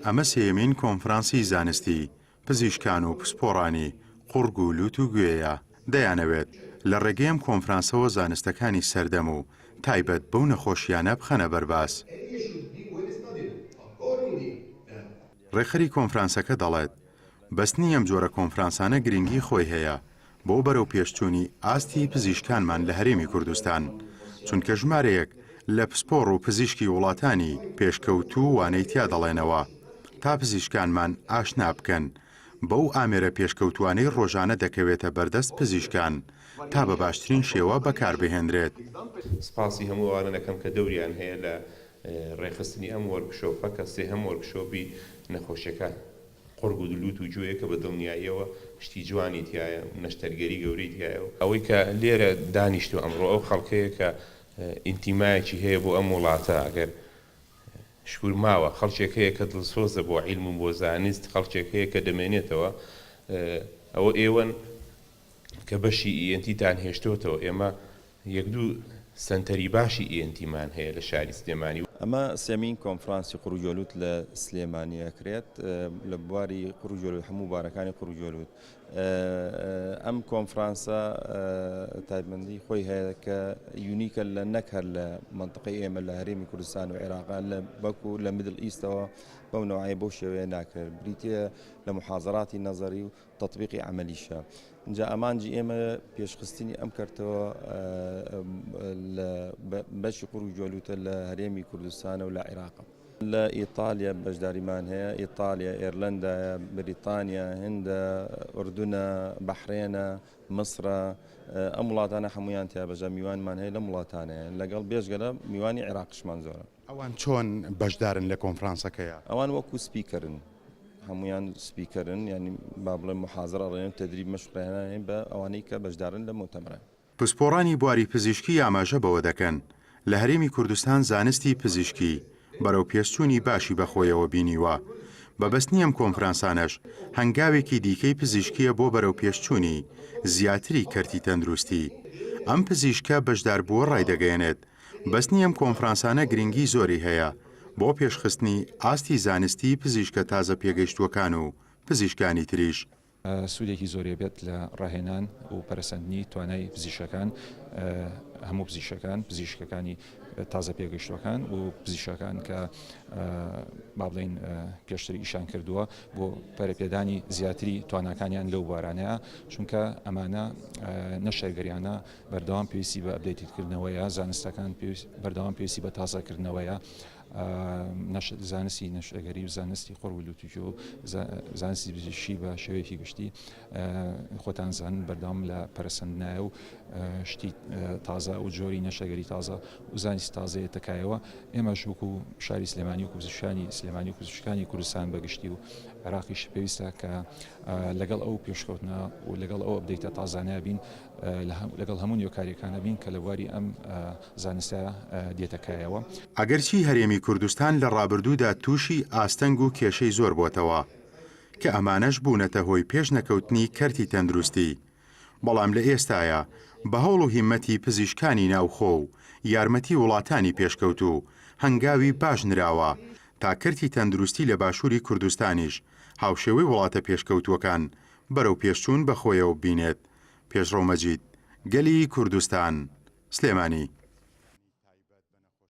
ئەمە سێیەمین کۆنفرانسی زانستی پزیشکان و پسپۆڕانی قوڕگ و لوت و گوێیە، دەیانەوێت لە ڕێگەی ئەم کۆنفرانسەوە زانستەکانی سەردەم و تایبەت بەو نەخۆشییانە بخەنە بەرباس. ڕێکخەری کۆنفرانسەکە دەڵێت، بەستنی ئەم جۆرە کۆنفرانسانە گرنگی خۆی هەیە بۆ بەرەوپێشچوونی ئاستی پزیشکانمان لە هەرێمی کوردستان، چونکە ژمارەیەک لە پسپۆڕ و پزیشکی وڵاتانی پێشکەوتوو وانەی تیا دەڵێنەوە تا پزیشکانمان ئاشنا بکەن بەو ئامێرە پێشکەوتووانەی ڕۆژانە دەکەوێتە بەردەست پزیشکان تا بە باشترین شێوە بەکاربهێنرێت. سپاسی هەموو ئەوانە دەکەم کە دەوریان هەیە لە ڕێکخستنی ئەم وۆرکشۆپە کە سێهەم وۆرکشۆپی نەخۆشیەکان قوڕگ و لوت و گوێیە کە بە دڵنیاییەوە شتی جوانی تیایە و نەشتەرگەری گەورەی تیایە و ئەوەی کە لێرە دانیشتوە ئەمڕۆ ئەو خەڵکەیە کە ئینتیمایەکی هەیە بۆ ئەم وڵاتە ئەگەر شکور ماوە خەڵکێک هەیە کە دڵسۆزە بۆ عیلم و بۆ زانست خەڵکێک هەیە کە دەمێنێتەوە ئەوە ئێوەن کە بەشی ENT تان هێشتۆتەوە ئێمە یەک دوو سەنتەری باشی ENT مان هەیە لە شاری سلێمانی. ئەمە سێمین کۆنفرانسی قوڕگوێلوت لە سلێمانی ئەکرێت لە بواری قوڕگوێلوت هەموو بارەکانی قوڕگوێلوت ئەم کۆنفرانسە تایبەتمەندی خۆی هەیە کە unique ە لە نەک هەر لە مەنتقەی ئێمە لە هەرێمی کوردستان و عێراق لە بەڵکو لە Middle East ەوە بەو نەوعەیە بەو شێوەیە ناکرێت بریتیە لە محازەراتی نەزەری و تەتبیقی عەمەلیشە. ئینجا ئامانجی ئێمە پێشخستنی ئەم کەرتەوە لە بەشی قوڕ و گوێلوتە لە هەرێمی کوردستانە و لە عێراقە. لە ئیتالیا بەشداریمان هەیە، ئیتالیا، ئێرلەندایە، بریتانیا، هندە، ئوردنە، بەحرێنە، میسرە، ئەم وڵاتانە هەموویان تیا بەشدار میوانمان هەیە لەم وڵاتانەیە لەگەڵ بێجگە لە میوانی عێراقیشمان زۆرە. ئەوان چۆن بەشدارن لە کۆنفرانسەکەیا؟ ئەوان وەکو speaker ن هەمویان speaker ن یانی با بڵێم محازرە ئەڵێن تدریب مەشق ڕێهێنان بە ئەوانەی کە بەشدارن لە موتەمەرە. پسپۆڕانی بواری پزیشکی ئاماژە بەوە دەکەن، لە هەرێمی کوردستان زانستی پزیشکی بەرەو پێشچوونی باشی بەخۆیەوە بینیوە، بە بەستنی ئەم کۆنفرانسانەش هەنگاوێکی دیکەی پزیشکییە بۆ بەرەو پێشچوونی زیاتری کەرتی تەندروستی. ئەم پزیشکە بەشداربووە ڕایدەگەیەنێت، بەستنی ئەم کۆنفرانسانە گرنگی زۆری هەیە بۆ پێشخستنی ئاستی زانستی پزیشکە تازە پێگەیشتووەکان و پزیشکانی تریش. سوودێکی زۆری بێت لە ڕاهێنان و پەرەسەندنی توانای پزیشکەکان، هەموو پزیشکەکان، پزیشکەکانی تازە پێگەیشتووەکان و پزیشکەکان کە با بڵێین پێشتر ئیشان کردووە بۆ پەرەپێدانی زیاتری تواناکانیان لەو بوارانەیە، چونکە ئەمانە نەشتەرگەریانە بەردەوام پێویستی بە updated کردنەوەیە، زانستەکان بەردەوام پێویستی بە تازەکردنەوەیە، زانستی نەشتەرگەری و زانستی قوڕگ و لوت و گوێ و زانستی پزیشکی بە شێوەیەکی گشتی خۆتان زانن بەردەوام لە پەرەسەندنایە و شتی تازە و جۆری نەشتەرگەری تازە و زانستی تازە یەتە کایەوە ئێمەش وەکو شاری سلێمانی و پزیشکانی سلێمانی و پزیشکانی کوردستان بە گشتی و عێراقیش پێویستە کە لەگەڵ ئەو پێشکەوتنە و لەگەڵ ئەو update ە تازانە بین لەگەڵ هەموو نوێکارییەکانە بین کە لە بواری ئەم زانستە دێتە کایەوە. ئەگەرچی هەرێمی کوردستان لە ڕابردوودا تووشی ئاستەنگ و کێشەی زۆر بۆتەوە، کە ئەمانەش بوونەتە هۆی پێش نەکەوتنی کەرتی تەندروستی، بەڵام لە ئێستایا بە هەوڵ و هیممەتی پزیشکانی ناوخۆ و یارمەتی وڵاتانی پێشکەوتوو هەنگاوی باش نراوە تا کەرتی تەندروستی لە باشووری کوردستانیش هاوشێوەی وڵاتە پێشکەوتووەکان بەرەو پێشچوون بەخۆیەوە ببینێت. پێشڕەو مەجید، گەلی کوردستان، سلێمانی.